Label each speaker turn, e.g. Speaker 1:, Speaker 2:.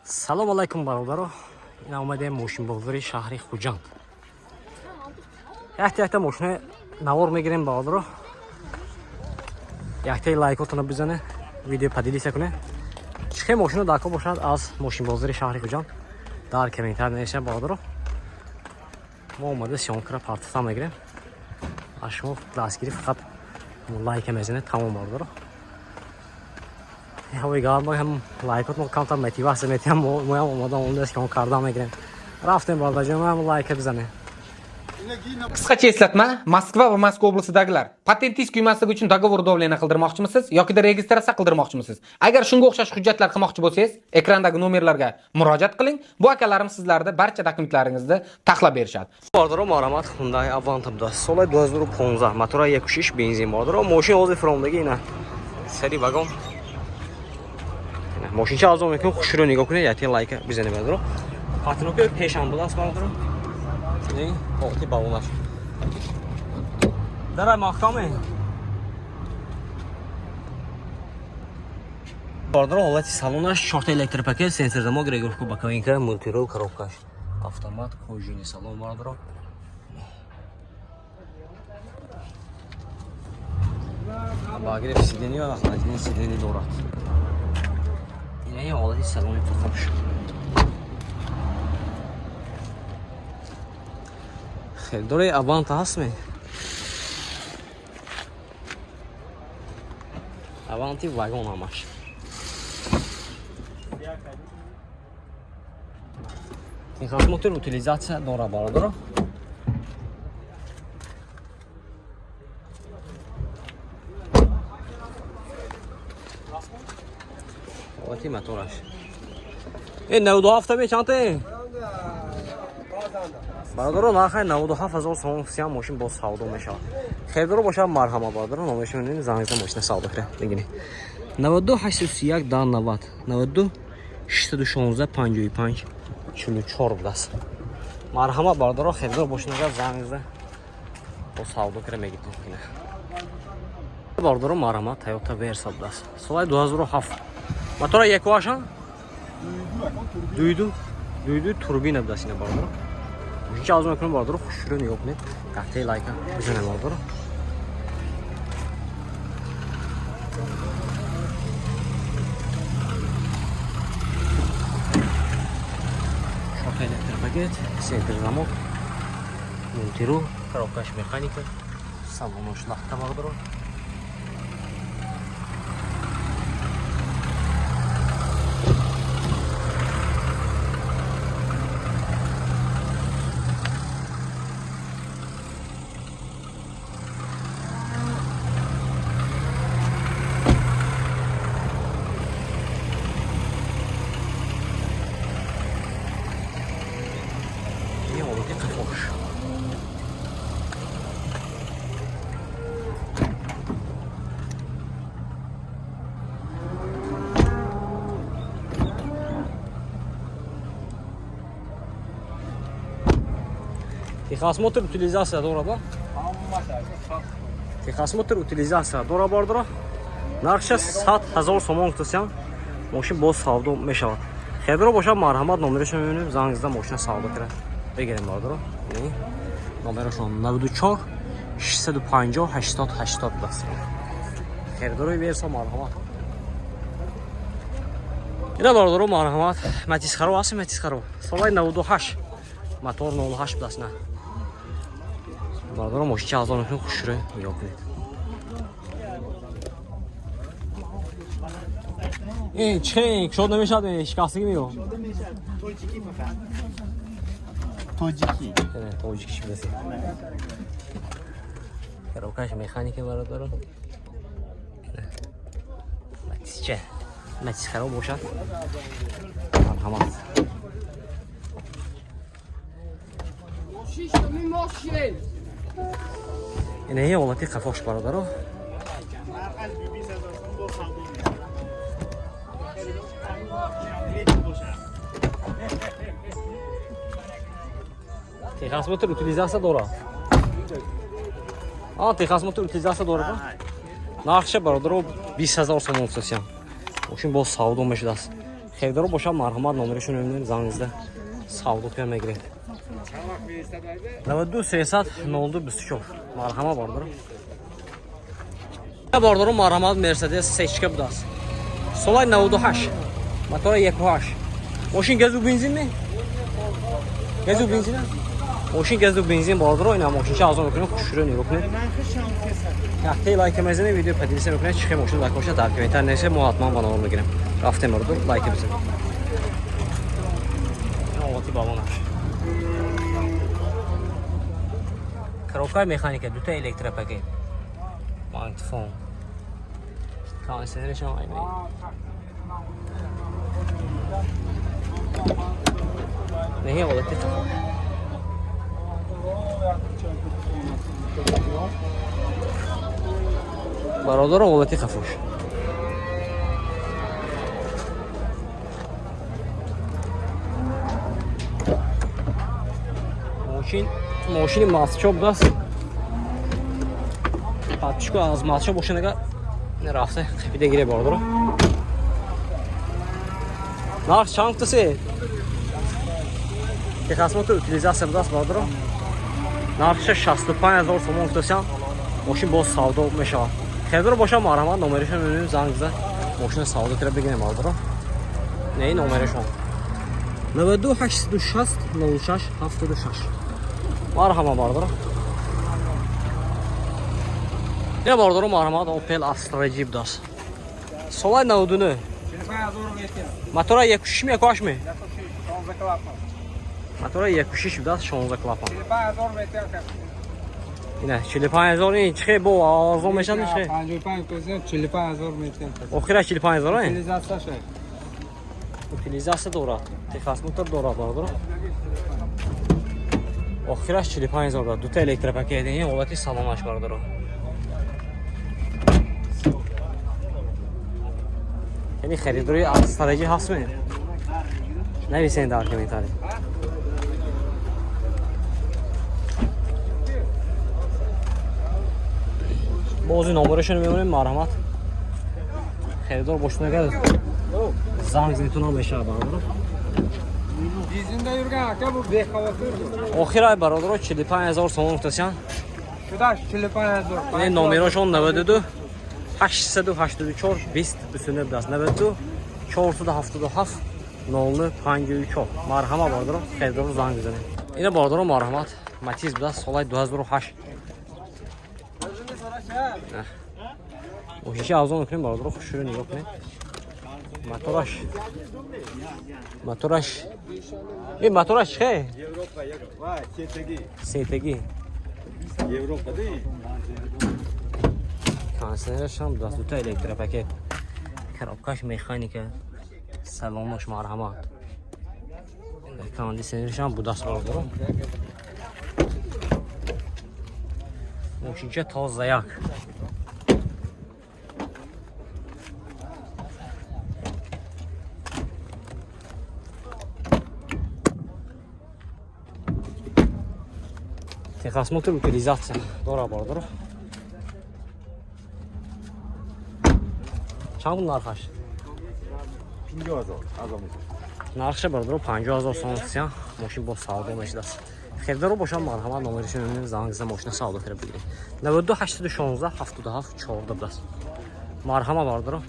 Speaker 1: Салом алайкум, бародаро. Ин омадем мошинбозори шаҳри Хуҷанд. Якта якта мошина навор мегирем, бародаро. Яктаи лайкотона бизане, видео поделиться куне. Чӣ хел мошина дар кор бошад аз мошинбозори шаҳри Хуҷанд, дар комментар нависем, бародаро. Мо омада съёмкара партофта мегирем. Аз шумо дастгирӣ фақат лайка мезанед, тамом, бародаро. Ҳавои гарм, ҳам лайкот мо камтар мотивация метиҳам, моям омода омада съёмка карда мегирем. Рафтем, бародарҷон, ҳам лайка бизанем.
Speaker 2: Qisqacha eslatma: Moskva va Moskva oblastиdagilar, patentingiz kuymasligi uchun договор давления qildirmoqchimisiz yokida registratsiya qildirmoqchimisiz? Agar shunga o'xshash hujjatlar qilmoqchi bo'lsangiz, ekrandagi nomerlarga murojaat qiling. Bu akalarimiz sizlarni barcha dokumentlaringizni taxlab berishadi.
Speaker 1: Бародаро, марҳамат, Хундай Аванта будааст. Соли 2015, мотора 1.6 бензин, бародаро. Мошин ҳозир фиромдаги, ина сари вагон. Мошинча арзон мекунем, хушрӯ нигоҳ кунед, якте лайка бизанед, бародаро. Патиноки пешам будааст, бародаро. Ин ҳолати балонаш. Дара маҳкаме. Бародаро, ҳолати салонаш: чорта электропакет, сенсор замок, регулировка боковинка, мультирул, коробкаш автомат, кожаный салон, бародаро. Обогрев сиденья ва охлаждение сиденья дорад. Инаи ҳолати салони қафош. Хелдори Аванта ҳастме? Аванти вагон ҳамаш. Техосмотр, утилизация дора, бародаро. Ҳолати мотораш. Э, 97 ме чанте? Бародаро, нархай 97 ҳазор сомон сиям, мошин боз савдо мешавад. Хелдоро бошад, марҳама, бародаро, номершо мебинед, занг зада мошина савдо кира бигиред. 92 831 10 90, 92 616 55 44 будааст. Марҳама, бародаро, хелдор бошед, агар занг зада боз савдо кира мегиред. Бародаро, марҳама, Toyota Versa будааст. Соли 2007. Мотора 1.8 дуйду дуйду турбина будааст ина, бародаро. Мошинча аз мекунем, бародаро, хушрӯ нигоҳ кунед. Яктаи лайка бизанем, бародаро. Чорта электропакет, центр замок, мультирул, коробкаш механика, салонош лахта, бародаро. Ин ҳолати қафош. Техосмотр, утилизация дорад, ба? Техосмотр, утилизация дора, бардора. Нархша 100 ҳазор сомон гуфтасям, мошин боз савдо мешавад. Хелдоро бошад, марҳамат, номерашо мебинем, занг зада мошина савдо кира бигирем, бародаро. Номерашон 94 650 80 80 будааст. Хелдорои Верса, марҳамат. Ина, бародаро, марҳамат, Матиз харо ҳаст, Матиз харо. Солаи 98, мотор 08 будааст, на. Бародаро, мошинча азон мекунем, хушрӯ нигоҳ кунед. Ин чӣ кушод намешавад, шикастагӣ меё?
Speaker 3: Тоҷикӣ фақат. Тоҷикӣ.
Speaker 1: Тоҷикиш будаси. Коробкаш механика, бародаро. Матизча. Матиз хароб бошад. Марҳамат.
Speaker 4: Мошин.
Speaker 1: Инаи ҳолати қафош, бародаро.
Speaker 3: Нархаш 20 ҳазор сом, бо савдо мешавад.
Speaker 1: Техосмотр, утилизация дора. А, техосмотр, утилизация дора ба? Нархша, бародаро, 20 ҳазор сомон гуфтасям. Мошин боз савдо мешудааст. Харидоро бошад, марҳамат, номерашон мебинем, занг зада савдо кунем, мегиред. 92 300 02 24. Марҳамат, бардоро. Бардоро, марҳамат, Мерседес сечка будааст. Солай 98. Мотора 1.8. Мошин газу бензин ми? Газу бензин? Мошин газу бензин, бардоро, ина мошинча аз он мекунем, хушрӯ нигоҳ кунед. Яхтаи лайка мезанем, видео поделиться мекунед, чихе мошин лайк бошад, дар комментар нависед, мо ҳатман ба навор мегирем. Рафтем, бардор, лайка бизанед. Ин олати балонаш. Коробкаи механика, дута электропакет. Магнитофон. Кондиционершам ай. Неҳи ҳолати қафо. Бародаро, ҳолати қафош. Мошин мошини масчо будааст. Подписчико аз масчо бошад, ага рафта қапида гире, бародаро. Нарх чанд гуфтасе? Техосмотр, утилизация будааст, бародаро. Нархша 65 000 сомон гуфтасям, мошин боз савдо мешавад. Харидор бошад, марҳамат, номерашон мебинем, занг зада мошина савдо кира бигирем, бародаро. Не, номерашон 92 860 06 76. Марҳамат, бародаро. Не, бародаро, марҳамат, Opel Astra G будааст. Солай 99. Мотора 1.6 ми, 1.8 ми? Мотора 1.6 будааст, 16 клапан. Ина 45 000 ин чихе бо арзон мешавад, чихе?
Speaker 4: 55 кӯзем, 45 000 метем.
Speaker 1: Охираш 45 000, ин?
Speaker 4: Утилизация шуд.
Speaker 1: Утилизация дорад. Техосмотр дорад, бародаро. Охираш 45 000 дорад. Дута электропакет, ин ҳолати салонаш, бародаро. Яъне харидори Астра G ҳаст ме? Нависен дар комментарий. Бози номерашон мемонем, марҳамат. Харидор бошад, агар занг занитон мешавад, бародаро.
Speaker 4: Бензинда yurgan aka, bu bexavotir.
Speaker 1: Охирай, бародаро, 45 000 сомон гуфтасян.
Speaker 4: Shudash 45 000.
Speaker 1: Ин номерошон 92 884 20 29 будааст. 92 477 00 54. Марҳамат, бародаро, харидорро занг бизанед. Ина, бародаро, марҳамат, Матиз будааст, солаи 2008. Мошинча арзон мекунем, бародаро, хушрӯ нигоҳ кунед. Мотораш ин мотораш чихе?
Speaker 5: Европа, ва сетаги.
Speaker 1: Сетаги.
Speaker 5: Европа ди.
Speaker 1: Кондиционераш ҳам будааст, дута электропакет. Коробкаш механика. Салонаш, марҳамат. Кондиционераш ҳам будааст, бародаро. Мошинча тоза як. Техосмотр, утилизация дора, бародаро. Чанд буд нархаш?
Speaker 5: 50 000 арзон мешавад.
Speaker 1: Нархша, бародаро, 50 000 сомон гуфтиян, мошин боз савдо мешудааст. Харидоро бошад, марҳамат, номерашон мебинем, занг зада мошина савдо кара бигиред. 92 816 77 14 будааст. Марҳамат, бародаро.